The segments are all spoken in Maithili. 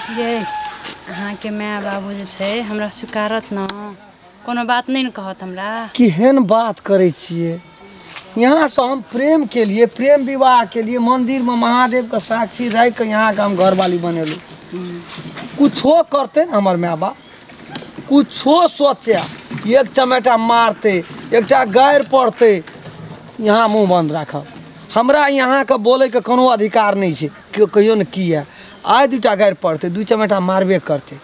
ये अहाँके माय बाबू जे छै हमरा स्वीकारत ने कोनो बात नहि ने कहत हमरा केहन बात करै छियै यहाँसँ हम प्रेम केलिए प्रेम विवाह केलिए मन्दिरमे महादेवके साक्षी राखि कऽ यहाँके हम घरवाली बनेलहुँ कुछो करतै ने हमर माय बाप कुछो सोचे एक चमेटा मारतै एकटा गारि पड़तै यहाँ मुँह बन्द राखब हमरा यहाँके बोलैके कोनो अधिकार नहि छै केओ कहियो ने किया आइ दूटा गारि पड़तै दू चमेटा मारबे करतै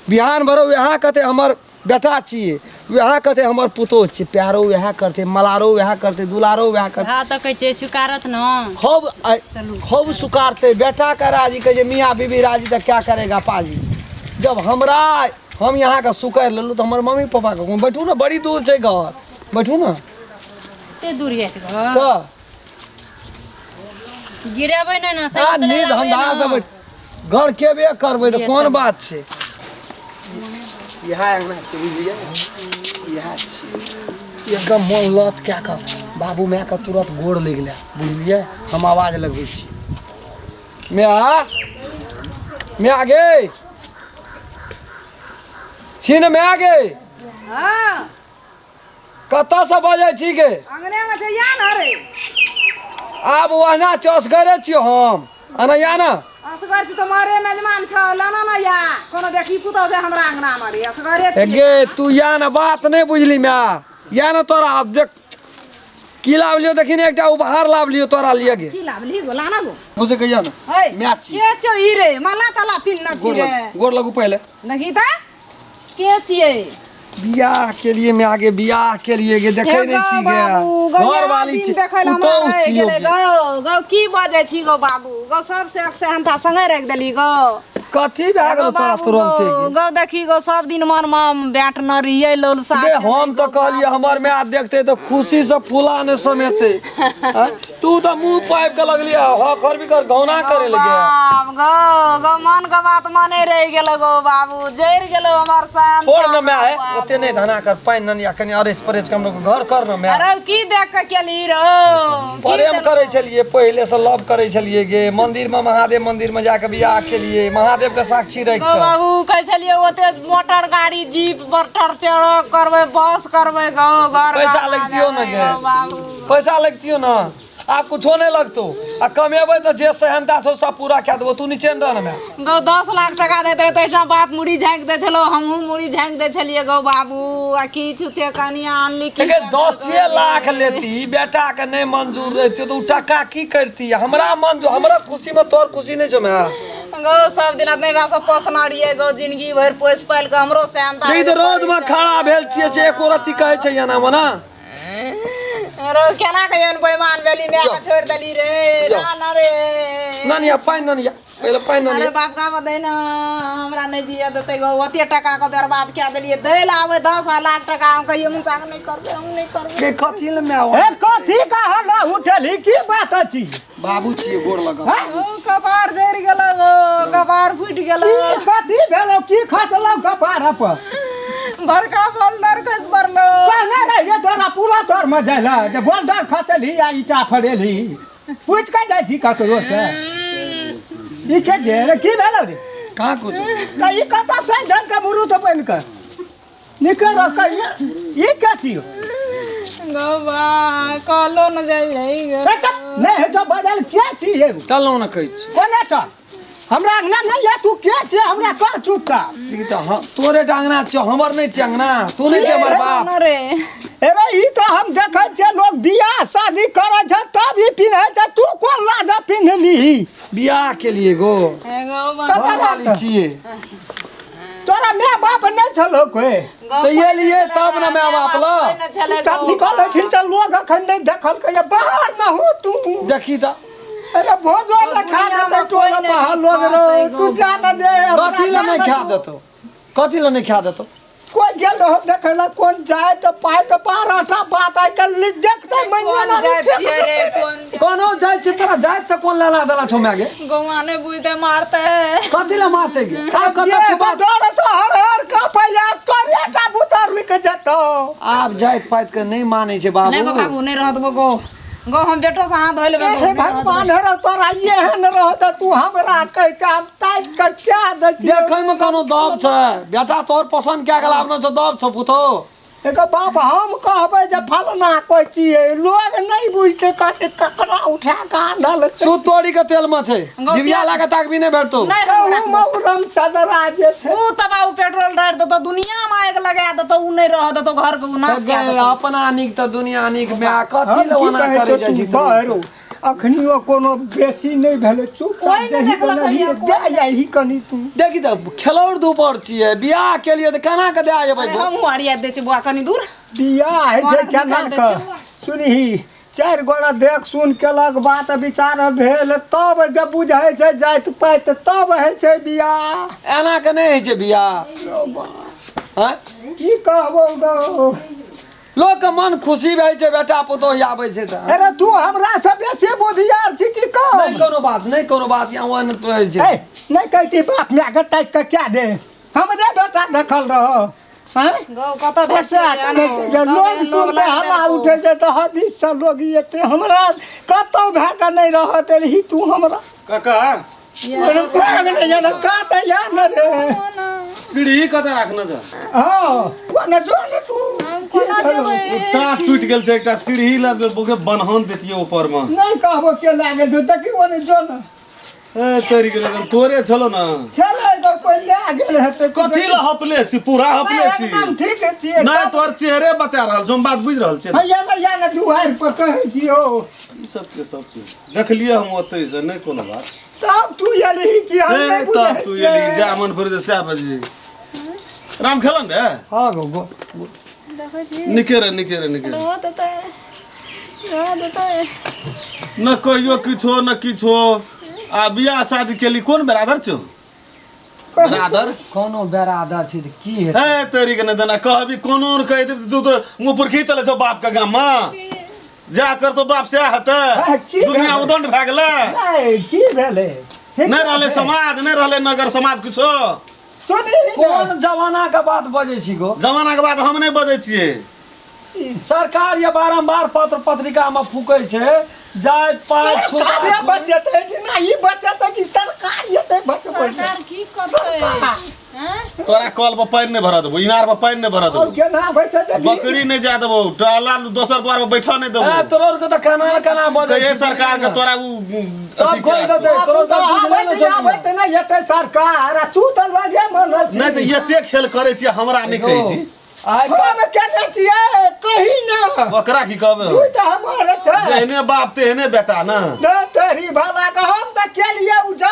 बिहान भरो वएह कहतै हमर बेटा छियै वएह कहतै हमर पुतोह छियै प्यारो वएह करतै मलारो वएह करतै दुलारो वएह करतै हँ तऽ कहै छियै स्वीकारत ने खूब चलू खूब सुकारतै बेटा के राजी कहै छै मियाँ बीबी राजी तऽ क्या करेगा पाजी जब हमरा हम यहाँके सुकरि लेलहुँ तऽ हमर मम्मी पापाके कोन बैठू ने बड़ी दूर छै घर बैठू ने कते दूर जाइ छै घर तऽ गिरेबै नहि ने आ साइकिल नींद चलेबै हम ने। से बैठ घर केबे करबै तऽ ये कोन चलू। बात छै इएह अङ्गना छै बुझलियै इएह छियै एकदम मोन लत कए कऽ बाबू मायके तुरत गोर लागि गेलै बुझलियै हम आवाज लगबै छी माय माय गे छी ने माय गे हाँ कतऽसँ बजै छी गे अंगने में छै या ना रे आब ओहिना चसगरे छियो हम अनैया ना असगर छी तुम्हारे मेजमान छ लाना ना या कोनो बेटी पुतोह छै हमरा अंगना में रे असगरे ए छी गे तू या ना बात नहीं बुझली माय या ना तोरा आब देख की लावलियो देखी ने एकटा उपहार लावलियो तोरा लिए गे की लावली गो लाना गो मुझे कहिया ना है माय छी के छौ ई रे माला ताला पिन्ह छी गोर रे लगू गोर लगू पहिले नहीं त के छियै बियाह के लिए मैं आगे बियाह के लिए गे देखै हे नहीं गौ छी गे बाबू गौ घर वाली दिन छी देखै लए हमरा पुतोहु रहि छियो गेलै गे गौ गौ की बजै छी गौ बाबू गौ सब से सेहनता संगे राखि देली गौ कथी भए गौ गेल तोरा बाबू तुरन्ते गौ गे गौ देखी गौ सब दिन मन मे बैठ न रहियै लोल बे साथ हम तऽ कहलियै हमर माय देखते तऽ खुशी से फूला नहि समेते आँय? तू तऽ मुंह पाबि के लगलियै हक हर बिकर गौना करे लगे बाप गौ गौ मन के बात मने रहि गेलै गौ बाबू जरि गेलै हमर सान छोड़ न माय है ओते नहीं धना कर पानि नन या कनि अरेस परेस के हम लोग घर कर न माय अरे की देख के केली रौ की प्रेम देलकौ? करै छलियै पहिले से लव करै छलियै गे मंदिर में महादेव मंदिर में जाके बियाह केलियै महादेव के साक्षी राखि गौ के बाबू कहै छलियै ओते मोटर गाड़ी जीप मोटर ट्रक करबै बस करबै गौ घर पैसा गाना लगतियो न देबै गे। गौ बाबू पैसा लगतियो न आब कुछो नहीं लगतो आ कमेबै तऽ जे सेहनता छौ सब पूरा कए देबो तू निचेन रह न माय गौ 10 लाख टका दैत रहै तऽ एहिठाम बाप मुड़ी झाँकि दै छलौ हमहूँ मुड़ी झाँकि दै छलियै गौ बाबू आ की छुछे कनिया आनली की लेकिन 10 लाख लेती बेटा के नहीं मंजूर रहती तो उ टका की करती हमरा मंजूर हमरा खुशी में तोहर खुशी नहीं छौ माय गौ सब दिन अपने सब पोसना रहियै गौ जिंदगी भरि पोसि पालि कऽ हमरो सेहनता ई तऽ रौद में खड़ा भेल छियै से एको रत्ती कहै छै एना मना रो केना कहियन बेईमान भेली माय के छोड़ि देली रे जो। ना ना रे ननिया पानि ननिया पहिले पानि अरे ननिया बाप का बतै ना हमरा नहि जिए देतै गो ओते टका के बर्बाद कए देलियै दै लए आबै 10 लाख टका हम कहियो मुँह नहि करबै हम नहि करबै के कथी ले माय ए कथी का हल्ला उठेली की बात अछि बाबू छियै गोर लगल हैं? ओ कपार जरि गेलै गो कपार फुटि गेलै की कथी भेलो की खसलौ कपार पर बड़का बोल्डर खसि पड़लो कहने रहिए तोरा पुला तोर में जाइला जे बोल्डर खसेली आ ईटा फड़ेली पूछ के जाइ छी ककरो से ई के जे रे की भेलो रे कहाँ कुछ त ई कतऽ सैन ढंग के मुरुत बनि के निके रह कहिए ई के छियो गो बा कहलो न जाइ जाइ गो ए त नहि हे तो बदल के छी हे चलौ न कहै छी कोने छ हमरा अंगना नहि ये तू के छी हमरा कह चुपचाप ई तऽ हम तोरे टा अंगना छियौ हमर नहि छियै अंगना तू नहि छियै हमर बाप न रे अरे ई तऽ हम देखै छियै लोग बियाह शादी करै छै तब ई पिन्है छै तू कोन लाज पिन्हलीही बियाह के लिए गो गो बा कतऽ घरवाली रहत? छियै तोरा माय बाप नहि छलौ कोइ तऽ ये लिए तब ने माय बाप ल तब निकल एठिन से लोग अखन नहि देखलकै ये बाहर न हो तू देखी तऽ अरे भोजो न खा देतै टोल बाहर लोग रो तू जा न दे हमरा कथी लए नहि जा न खा तू। देतौ कथी लए नहि खा देतौ कोइ गेल रहो देखै लए कोन जाय तऽ पाइ तऽ 12 टा बात आइ काल्हि देखतै कोन जाति छियै रे कोन कोनो जाइ छै तोरा जाति से कोन लेना देना छौ माय गे गौआ नहि बुझतै मारतै कथी लए मारतै गे आब कतऽ छौ बात डर से हर हर कांपैया तोरे टा बुता रुकि जेतौ आब जाति पाति के नहि मानै छै नहि गो बाबू बाबू नहि रहत गो गो हम बेटो से हाथ धोइ लेबै हे भगवान हरो तोरा एहन रहो तऽ तू हमरा कहिके हम ताकि कऽ क्या दैतियौ। देखै में कोनो दब छै बेटा तोर पसंद क्या गेल आबनो छै दब छै पुतो। एगो बाप हम कहबै जे फलना कोइ छियै, लोग नहि बुझतै, कहतै ककरा उठा कऽ आनल छै। सूत तोड़ी के तेल में छै, गौ डिबिया लागे ताक भी नहि भेटतौ। नहि हम कहू मौरम चदरा जे छै। उ तबा उ पेट्रोल डालि देतौ, दुनिया में आगि लगा देतौ, उ नहि रह देतौ, घर के उ नाश कए देतौ। अपना नीक तऽ दुनिया नीक, माय कथी हम लए की ओना कहै करै छौ जाइ छी तू बहरो अखनियो कोनो बेसी नहि भेलै, चुप कोइ नहि दही देखलक बनबही, हैया, दे जाही कनि तू। देखी तऽ खेलौर धूपर छियै, बियाह के लिए तऽ केना के दए जेबै? अरे हमहूँ हरिया दै छी बौआ कनि दूर। बियाह होइ छै घरक केना निकालि दै कऽ छियौ। सुनही, चारि गोरा देख सुन केलक, बात विचार भेल, तब जब बुझै छै जाति पाति तब होइ छै बियाह। एना के नहि होइ छै बियाह। आँय? की कहबौ गौ, लोक के मन खुशी भए छै बेटा पुतोह आबै छै तऽ। अरे तू हमरा से बेसी बुधियार छी की कह? नहि कोनो बात, नहि कोनो बात, यहाँ ओहन रहै छै। ए, नहि कहती बाप माय के ताकि कऽ क्या दे, हमरे बेटा देखल रह। आँय? गौ कतऽ ऐसे लोग सुनते हल्ला उठे छै तऽ हदीस से लोग एते हमरा कतौ भए कऽ नहि रहत रही तू हमरा। काका का तऽ या न रे। सीढ़ी कतऽ राखने छ? हँ कोना जो ने तू। हम कोना जेबै? ओ टाट टूटि गेल छै, एकटा सीढ़ी लग ओकरे बन्हन देतियै ऊपर मे। नहि कहबो के लागल छौ, देखी ओने जो ने। ए तोरी गेल एकदम, तोरे छलो न। छलै तऽ कोइ लए गेल हेतै। कथी लए हपले छी? पूरा हपले छी? एकदम ठीक छियै। नहि तोहर चेहरे बता रहल छौ, हम बात बुझि रहल छियै। हैया ने या ने दुआरि पर कहै छियौ। ई सब के सब चीज देखलियै हम ओतै से, नहि कोनो बात। तब तू एलही कि हम ए नहि बुझै तब तू एलही, छियै। जा मन पर सएह बजली। राम खेलन रे। हँ गौ गौ। देखै छी। निके रे, निके रे, निके रे। रह देतै, रह देतै। न कहियो किछो न किछो, आ बियाह शादी केली। कोन बरादर छौ? बरादर कोनो बेरादर छै तऽ की हेतै? हे तेरी के नहि देना कहबी, कोनो ने कहि देब तू तो मुँह पर खींच चलै छौ बाप के गाम में जा कर तो बाप से हेतै। आ, की दुनिया भेलै? उदंड भए गेलै। नहि, की भेलै से? नहि रहलै समाज, नहि रहलै नगर समाज किछो। सुनही ने। कोन जमाना के बात बजै छी गो? जमाना के बात हम नहि बजै छियै। सरकार ये बारम्बार पत्र पत्रिका में फूकै छै जाति पाति सरकारे छूत। बचेतै ना, ई बचेतै कि सरकार एतै बचबै? सरकार की करतै? हैं? तोरा कल पर पानि नहि भरऽ देबौ, इनार पर पानि नहि भरऽ और देबौ, केना होइ छै देखी। बकरी नहि जाय देबौ, टहला दोसर द्वार पर बैठऽ नहि ए देबौ। तोरो के तऽ केना केना बजै कहिये छी? सरकार के तोरा उ सब अथी खोलि कए देतै तोरो तऽ बुझले आबै ने छौ। आबै तऽ नहि एतै सरकार, आ तू तऽ लगे मनल छी। नहि तऽ एते खेल करै छियै, हमरा नहि कहै छी? आइ हम केने छियै कही ने? ओकरा की कहबै तू हम? तऽ हमर छै। जेहने बाप तेहने बेटा ने। दे तेरी भला के, हम तऽ केलियै उ जमा।